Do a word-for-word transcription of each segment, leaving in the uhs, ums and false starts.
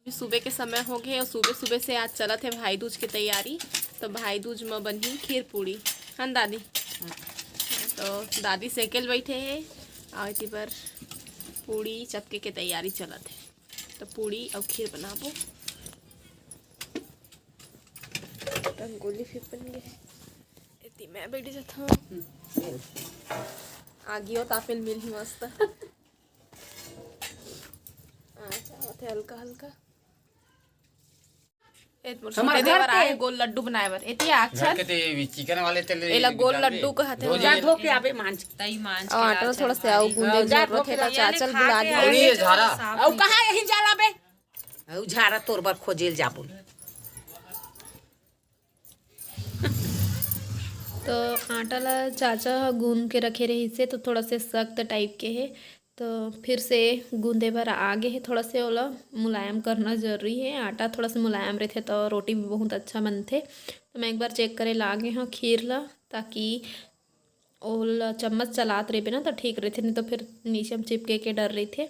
सुबह के समय हो गए और सुबह सुबह से आज चलत हे भाई दूज के तैयारी। तो भाई दूज में बनही खीर पूड़ी, है ना दादी? तो दादी सेके ल बैठे हे और इसी पर पूड़ी चपके के तैयारी चलत हे। तो पूड़ी और खीर बनाबो। रंगोली फिर बन गए। एती मैं बैठ जाता हूँ। आगियो तापेल मिल ही मस्त। अच्छा, होते हल्का हल्का। ए, मोर हमार छोटे घर देवर के आए गोल लड्डू बनाए बर। एती आ, घर अच्छा। के ते चिकन वाले तेल एला गोल डाल दे। लड्डू कहत हे। धो जा, दे। धो के आबे मांज। तई मांज और के आटा ला थोड़ा सा चढ़ा और दी। गूंदे के जा, जरूरत धो हे, के तो ले, चाचा ले, बुला खा के लिए। अरे, ये झारा। चाप और नहीं। कहाँ यही जाला बे? और झारा तोर बर खोजेल जाबो। तो आटा ला चाचा ह गूंद के रखे रहिस हे, तो थोड़ा से सख्त टाइप के हे, तो फिर से गूंदे बर आ गे हे। थोड़ा से ओला मुलायम करना जरूरी हे। आटा थोड़ा से मुलायम रहिथे, तो रोटी भी बहुत अच्छा बनथे। तो मैं एक बार चेक करे ला आ गे हव खीर ला, ताकि ओला चम्मच चलात रहिबे ना, तो ठीक रहिथे, नहीं तो फिर नीचे म चिपके के डर रहिथे।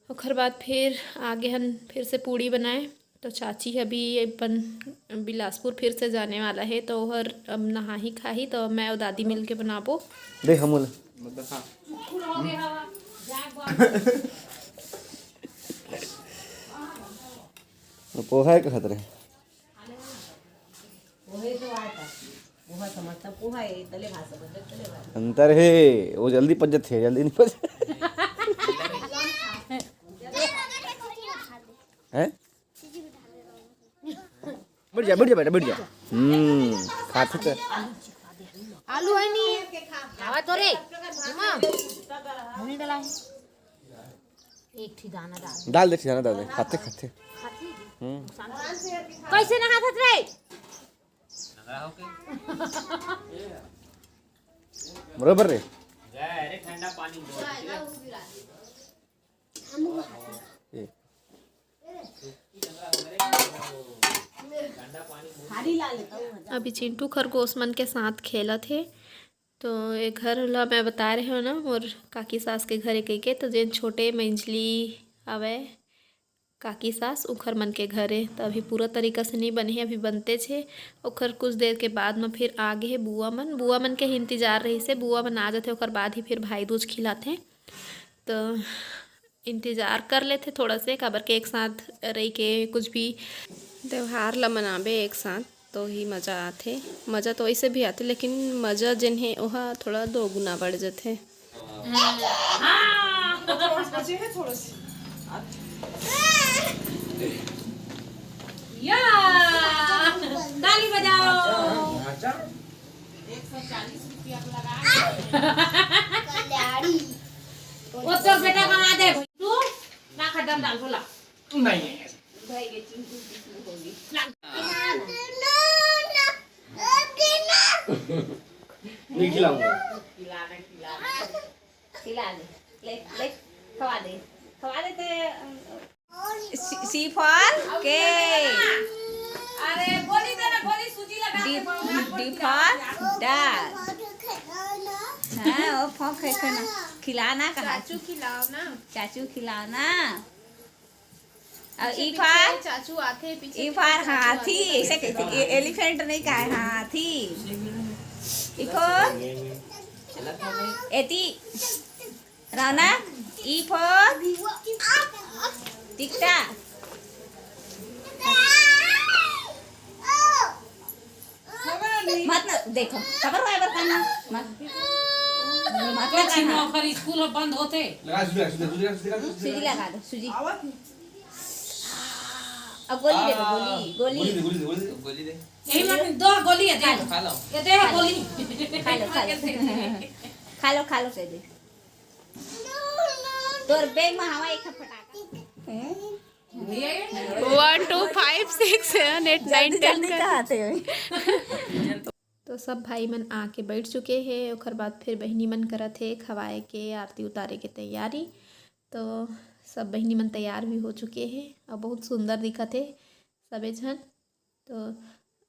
ओखर बाद फिर आगे हन फिर से पूड़ी बनाए। तो चाची अभी अपन बिलासपुर फिर से जाने वाला हे, तो ओहर अब नहाही खाही, तो मैं अउ दादी मिल के बनाबो। दे हमू ला। पोहा हे कहत रहे। अंतर हे, वो जल्दी पच जाथे, जल्दी नहीं पच। हैं? बैठ जा, बैठ जा बेटा, बैठ जा। हम्म, खाते तो। आलू है नहीं? आवा तो रे। मामा, होने वाला है। एक ठी दाना डाल। डाल दे, दाना डाल दे। खाते, खाते। खाती? हम्म। कैसे नहात रे? बरोबर रे। ए। अभी चिंटू खरगोश मन के साथ खेलत हे। तो ये घर ला मैं बता रहे हो ना, मोर काकी सास के घर कहिके, तो जेन छोटे मंझली आवे, काकी सास, उखर मन के घर हे। तो अभी पूरा तरीका से नहीं बने हे, अभी बनते छे। ओखर कुछ देर के बाद में फिर आ गे हे बुआ मन। बुआ मन के ही इंतजार रहिस हे, बुआ मन आ जाथे, ओकर बाद ही फिर भाई दूज खिलाथे। तो इंतजार कर लेथे थोड़ा से, काबर के एक साथ रहि के कुछ भी त्योहार ला मनाबे एक साथ, तो ही मजा आथे। मजा तो वैसे भी आथे, लेकिन मजा जेन हे, ओहा थोड़ा दो गुना बढ़ जाथे। या, ताली बजाओ। एक सौ चालीस रुपया लगा। कल्याणी। वो तोर बेटा कमा दे। तू ना खड्डा में डाल, बोला। नहीं, नहीं, ऐसा। भाई, ये चिंटू पिंटू होगी। नहीं खिलाऊंगा। खिला दे, खिला दे। खिला दे। ले, ले, खवा दे। खवा दे ते, अम, C, C for cake। अरे, गोली दे ना, गोली, सूजी लगा D, के मारो ना, D गोली for खिला दे। Dog। हाँ, वो फोंक है ना। खिलाना कहा? चाचू खिलाओ ना। चाचू खिलाओ ना। और पीछे, E for? पीछे चाचू आते हैं, पीछे E पीछे for चाचू हाथी, आते हैं। ऐसे कहते हैं, ये elephant नहीं कहा है, हाथी। E for? एती। Rana, E for? टिकटा। मत ना, देखो, खबर होय बर करना, मत। मत तो ना छिनो करना। ओकर स्कूल बंद होते। लगा, सुजी लगा, सुजी लगा, सुजी लगा, सुजी लगा। सूजी लगा दो, सूजी। अब गोली दे दो, गोली, गोली। गोली दे, गोली दे, गोली दे। गोली दे। यही में दो गोली है, दे दो। खा लो। ये दे गोली। खा लो, खा लो। खा लो, खा लो, कह दे। तोर बैग में हवा एक फटाका। हैं? One, two, five, six, seven, eight, nine, जल्दी, ten जल्दी कर। कहाँ आते हो? तो सब भाई मन आके बैठ चुके हे, ओकर बाद फिर बहिनी मन करत हे खवाए के, आरती उतारे के तैयारी। तो सब बहिनी मन तैयार भी हो चुके हे और बहुत सुंदर दिखत हे सबे झन। तो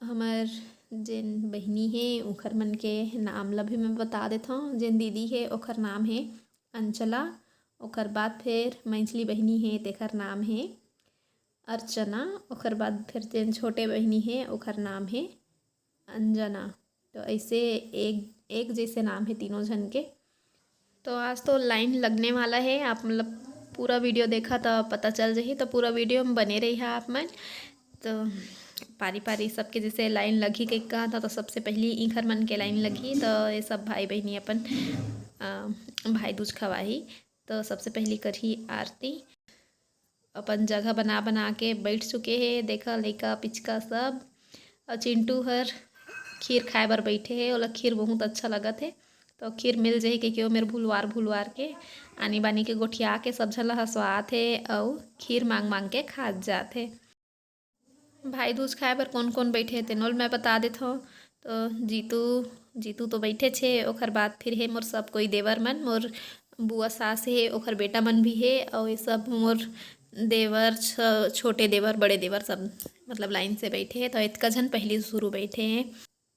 हमर जेन बहिनी हे, ओखर मन के नाम ला भी मैं बता देथव। जेन दीदी हे, ओखर नाम हे अंचला। ओखर बाद फेर मंझली बहिनी हे, तेखर नाम हे अर्चना, ओकर बाद फिर जेन छोटे बहिनी हे, ओकर नाम हे अंजना। तो ऐसे एक, एक जैसे नाम हे तीनों झन के। तो आज तो लाइन लगने वाला हे, आप मतलब पूरा वीडियो देखा तो पता चल जाही, तो पूरा वीडियो में बने रही आप मन। तो पारी पारी सबके जैसे लाइन लगी के कहा था, तो सबसे पहली इखर मन के लाइन लगी। तो ये सब भाई बहिनी अपन, अ, भाई दूज खवाही। तो सबसे पहली करही आरती। अपन जगह बना बना के बैठ चुके हे। देखा, लइका पिचका सब। और चिंटू हर खीर खाए बर बैठे हे, ओला खीर बहुत अच्छा लगत हे। तो खीर मिल जाही के, के ओ मेर भुलवार भुलवार के आनी बानी के गोठिया के सब झन ला हंसवात हे, अउ खीर मांग मांग के खात जात हे। भाई दूज खाए बर कोन कोन बैठे हे, तेनो ल मैं बता देथव। तो जीतू, जीतू तो बैठे छे, ओकर बाद फिर हे मोर सब कोई देवर मन, मोर बुआ सास हे, ओकर बेटा मन भी हे, अउ ये सब मोर देवर, छ-, छोटे देवर, बड़े देवर सब मतलब लाइन से बैठे हे। तो इतका झन पहली शुरू बैठे हे।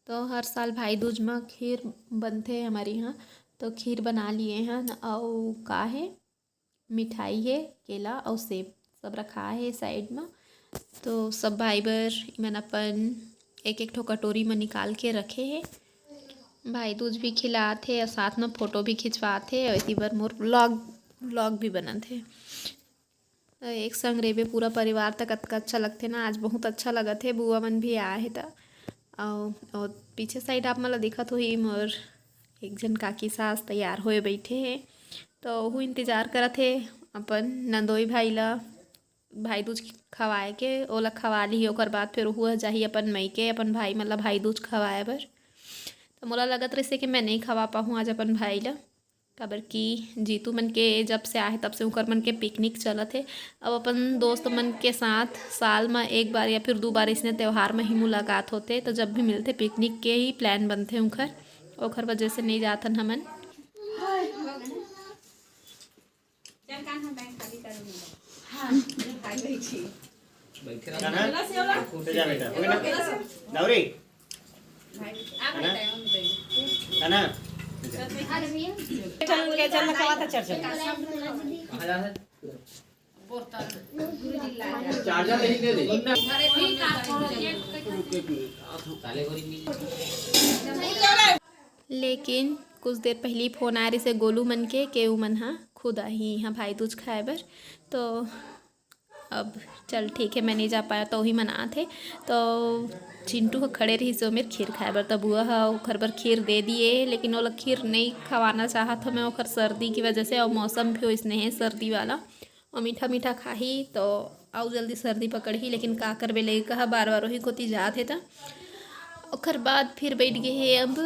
तो हर साल भाई दूज म खीर बनथे हमर इहाँ, तो खीर बना लिए हन। अउ का हे, मिठाई हे, केला अउ सेब सब रखा हे साइड म। तो सब भाई बर इमन अपन एक एक ठो कटोरी म निकाल के रखे हे। भाई दूज भी खिलात हे अउ साथ म फोटो भी खिंचवात हे, अउ इसी बर मोर व्लॉग, व्लॉग भी बनत हे। एक संग रेबे पूरा परिवार, त कतका अच्छा लगथे ना। आज बहुत अच्छा लगत हे, बुआ मन भी आए हे त। अउ, अउ पीछे साइड आप मन ल दिखत होही, मोर एक झन काकी सास तैयार होए बैठे हे, तो ओहू इंतजार करत हे अपन नंदोई भाई ल भाई दूज खवाए के। ओला खवा लिही, ओकर बाद फिर ओहू ह जाही अपन मइके, अपन भाई मन ल भाई दूज खवाए बर। तो मोला लगत रहिसे कि मैं नइ खवा पाहूँ आज अपन भाई ल, काबर कि जीतू मन के जब से आहे तब से उकर मन के पिकनिक चलत हे। अब अपन दोस्त मन के साथ साल म एक बार या फिर दू बार इसने त्योहार म ही मुलाकात होथे, तो जब भी मिलथे पिकनिक के ही प्लान बनथे उनकर, ओखर वजह से नहीं जाथन हमन। बैठे रहो। ना, ना? उठ जा बेटा। हो गया ना? दौरी। है ना? चल, चल, चल, खवा था, चल, चल। कहाँ जा है? चार्जर नहीं दे दे। लेकिन कुछ देर पहली फोन आए रहिसे गोलू मन के, के उमन ह खुद आही इहाँ भाई दूज खाए बर। तो अब चल ठीक है, मैं नहीं जा पाया, तो वही मन आथे। तो चिंटू ह खड़े रहिसे ओमेर खीर खाए बर, तो बुआ ह ओखर बर खीर दे दिए, लेकिन ओला खीर नहीं खवाना चाहत हो मैं, ओखर सर्दी की वजह से, और मौसम भी वैसने है सर्दी वाला, और मीठा मीठा खाही तो अउ जल्दी सर्दी पकड़ही, लेकिन का करबे, लइका ह बार बार वही कोती जात हे। त ओखर बाद फिर बैठ गे हे अब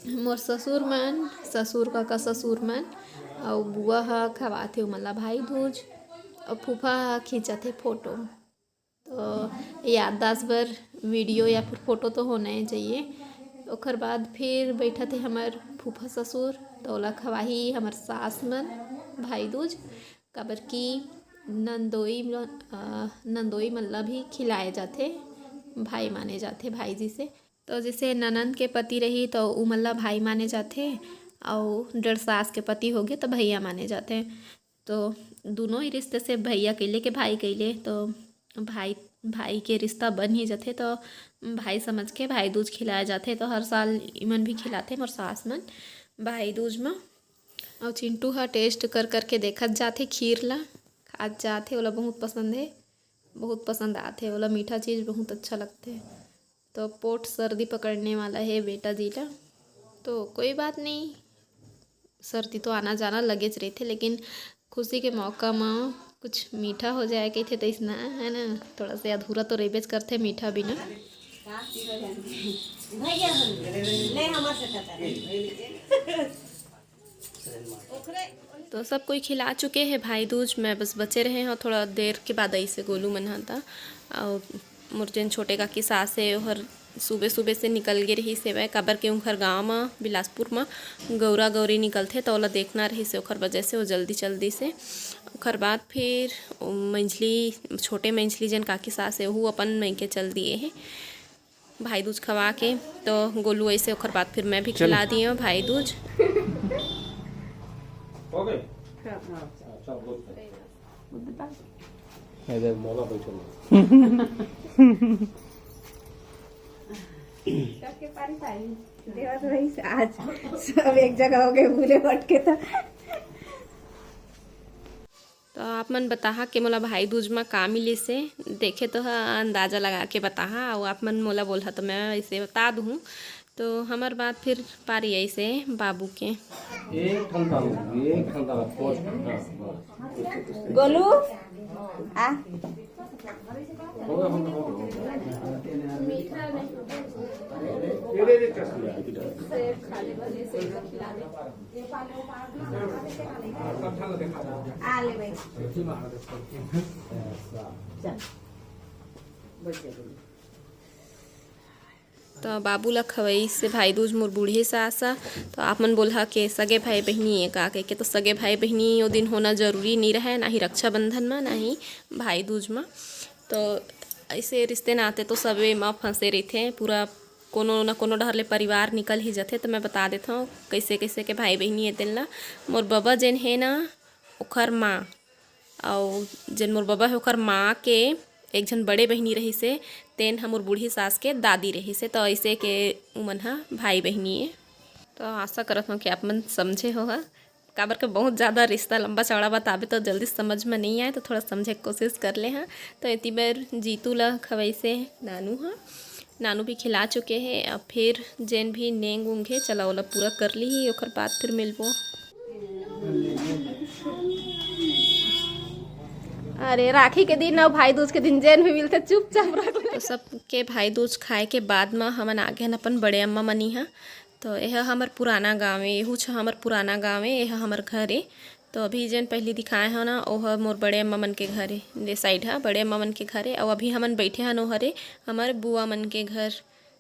मोर ससुर मन, ससुर काका ससुर मन, अउ बुआ ह खवात हे उमन ला भाई दूज, अउ फूफा ह खींचत हे फोटो। तो याददाश्त बर वीडियो या फिर फोटो तो होना ही चाहिए। ओकर बाद फिर बैठत हे हमर फूफा ससुर, तो ओला खवाही हमर सास मन भाई दूज, काबर कि नंदोई म-, अ, नंदोई मन ला भी खिलाए जाथे, भाई माने जाथे भाई जी से। तो जैसे ननंद के पति रही तो उमन ला भाई माने जाथे, अउ डेढ़ सास के पति होगे तो भैया माने जाथे। तो दोनों ही रिश्ते से भैया कइले के भाई कइले, तो भाई, भाई के रिश्ता बन ही जाथे, तो भाई समझ के भाई दूज खिलाया जाथे। तो हर साल इमन भी खिलाथे मोर सास मन भाई दूज म। अउ चिंटू ह टेस्ट कर कर के देखत जाथे खीर ला, खात जाथे, ओला बहुत पसंद हे, बहुत पसंद आथे ओला, मीठा चीज़ बहुत अच्छा लगथे। तो पोट सर्दी पकड़ने वाला है बेटा जी ला, तो कोई बात नहीं, सर्दी तो आना जाना लगेच रहिथे, लेकिन खुशी के मौका म कुछ मीठा हो जाए कहिथे, तो इसना है ना, थोड़ा से अधूरा तो रेबेच करथे मीठा बिना। भैया हम ले हमर से कतर। तो सब कोई खिला चुके हैं भाई दूज, मैं बस बचे रहे हूँ, थोड़ा देर के बाद आई से गोलू मन ह त। अउ मोर जेन छोटे काकी सास हे, ओहर सुबह सुबह से निकल गे रहिस हेवय, काबर के उंखर गांव म, बिलासपुर म गौरा गौरी निकलथे, त ओला देखना रहिस हे, ओखर वजह से वो जल्दी चल दिस हे। ओखर बाद फिर ओ मंझली, छोटे मंझली जेन काकी सास हे, ओहू अपन मइके चल दिए हे। भाई दूज खवा के, तो गोलू ऐसे, ओखर बाद फिर मैं भी चलो। खिला दिए हूँ भाई दूज। हो गए? हाँ, हाँ। अच्छा, बहुत अच्छा। बुद्ध पार्क। सबके पारी पारी देवत रहिस, आज सब एक जगह हो गए, भूले भटके त। तो आप मन बताहा के मोला भाई दूज म का मिलिस हे, देखे तो ह, अंदाजा लगा के बताहा, अउ आप मन मोला बोलहा तो मैं ऐसे बता दूँ। तो हमर बाद फिर पारी ऐसे बाबू के। एक ठन दारू, एक ठन दारू, पोस्ट, हाँ, बस। गोलू, आ। हो गया, हो गया, हो गया। ये दे दे, चश्मा। आ ले भाई। चल। तो बाबू ला खवई से भाई दूज मोर बूढ़े सास ह। तो आप मन बोलहा के सगे भाई बहिनी ए का कहिके, तो सगे भाई बहिनी ओ दिन होना जरूरी नहीं रहे, ना ही रक्षाबंधन में, ना ही भाई दूज में। तो ऐसे रिश्ते नाते तो सबे म फंसे रहिथे, पूरा कोनो न कोनो डहर ले परिवार निकल ही जथे। तो मैं बता देथव कैसे कैसे के भाई बहिनी ए तेन ला। मोर बबा जेन हे ना, ओखर माँ, अउ जेन मोर बबा हे ओखर माँ के एक झन बड़े बहिनी रहिस हे, तेन ह मोर बूढ़ी सास के दादी रहिस हे। तो ऐसे के उमन ह भाई बहिनी ए। तो आशा करत हव कि आप मन समझे हो ह, काबर के बहुत ज़्यादा रिश्ता लंबा चौड़ा बताबे तो जल्दी समझ में नहीं आए, तो थोड़ा समझे के कोशिश कर ले ह। तो एती बर जीतू ला खवैसे नानू ह, नानू भी खिला चुके हे। अब फिर जेन भी नेंग उंग हे, चला ओला पूरा कर ली, ओकर बाद फिर मिलबो। अरे, राखी के दिन अउ भाई दूज के दिन जेन भी मिलथे, चुपचाप रख ले। तो सबके भाई दूज खाए के बाद म हमन आ गे हन अपन बड़े अम्मा मन इहाँ। तो एह हमर पुराना गाँव ए, एहू छ हमर पुराना गाँव ए, एह हमर घर ए। तो अभी जेन पहिली दिखाए हव ना, ओह मोर बड़े अम्मा मन के घर ए, ये side ह बड़े अम्मा मन के घर ए। अउ अभी हमन बइठे हन, ओहर ए हमर बुआ मन के घर।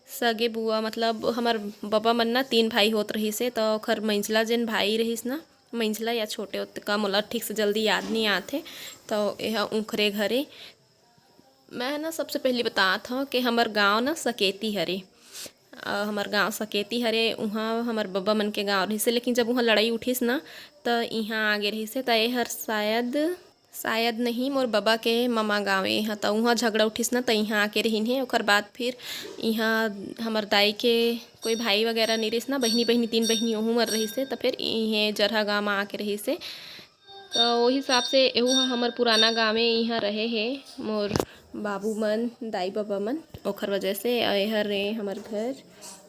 सगे बुआ, मतलब हमर बबा मन ना तीन भाई होत रहिस हे, त ओखर मंझला जेन भाई रहिस ना, मंझला या छोटे, ओतका मोला ठीक से जल्दी याद नहीं आत हे। त एह उंखरे घर ए। मैं ना सबसे पहिली बतात हव कि हमर गाँव ना सकेती हरे। अ, हमर गाँव सकेती हरे, उहाँ हमर बबा मन के गाँव रहिस हे, लेकिन जब उहाँ लड़ाई उठिस ना, त इहाँ आगे रहिस हे। त एहर शायद, शायद नहीं, मोर बबा के ममा गाँव ए इहाँ। त उहाँ झगड़ा उठिस ना, त इहाँ आके रहिन हे। ओकर बाद फिर इहाँ हमर दाई के कोई भाई वगैरह नहीं रहिस ना, बहिनी, बहिनी, तीन बहिनी ओहू मर रहिस हे। त फिर इहें जरहा गाँव म आके रहिस हे। त ओ हिसाब से एहू ह हमर पुराना गाँव ए, इहाँ रहे हे मोर बाबू मन, दाई बबा मन, ओखर वजह से। अ, एहर रे हमर घर,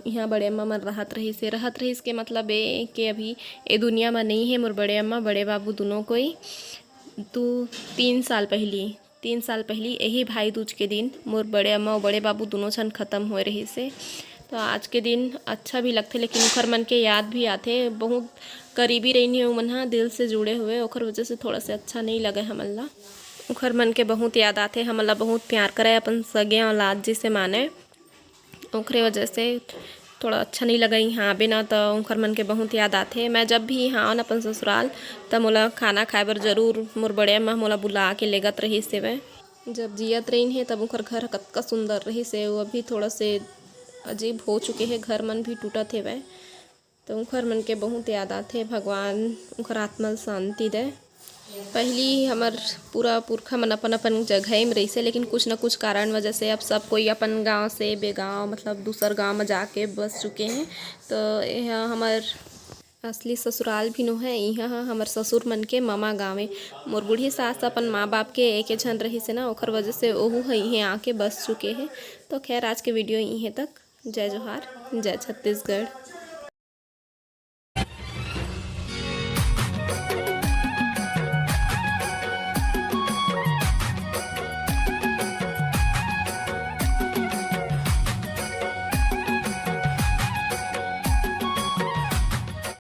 इहाँ बड़े अम्मा मन रहत रहिस हे। रहत रहिस के मतलब ए के अभी ए दुनिया म नहीं हे मोर बड़े अम्मा, बड़े बाबू दुनों कोई। दू, तीन साल पहिली, तीन साल पहिली यही भाई दूज के दिन मोर बड़े अम्मा अउ बड़े बाबू दुनों झन खतम होए रहिस हे। तो आज के दिन अच्छा भी लगथे, लेकिन उखर मन के याद भी आथे। बहुत करीबी रहिन हे, उमन ह दिल से जुड़े हुए, ओखर वजह से थोड़ा से अच्छा नहीं लगे हमन ला। उखर मन के बहुत याद आथे, हमन ला बहुत प्यार करे, अपन सगे औलाद जैसे माने। ओखरे वजह से थोड़ा अच्छा नहीं लगा इहाँ आबे ना, त उखर मन के बहुत याद आथे। मैं जब भी इहाँ आवन अपन ससुराल, त मोला खाना खाए बर जरूर मोर बड़े अम्मा मोला बुला के लेगत रहिस हेवय। जब जियत रहिन हे, तब उखर घर कतका सुंदर रहिस हे, वो अभी थोड़ा से अजीब हो चुके हे, घर मन भी टूटत हेवय। तो उखर मन के बहुत याद आथे, भगवान उखर आत्मा ल शांति दे। पहिली हमर पूरा पुरखा मन अपन अपन जगह में रहिसे, लेकिन कुछ न कुछ कारण वजह से अब सब कोई अपन गांव से बेगांव, मतलब दूसर गांव में जाके बस चुके हैं। तो यह हमर असली ससुराल भी नोहे, इहाँ ह हमर ससुर मन के ममा गाँव ए। मोर बूढ़ी सास अपन माँ बाप के एके झन रहिस हे ना, ओखर वजह से ओहू ह इहें आके बस चुके हे। तो खैर, आज के वीडियो इहें तक। जय जोहार, जय छत्तीसगढ़।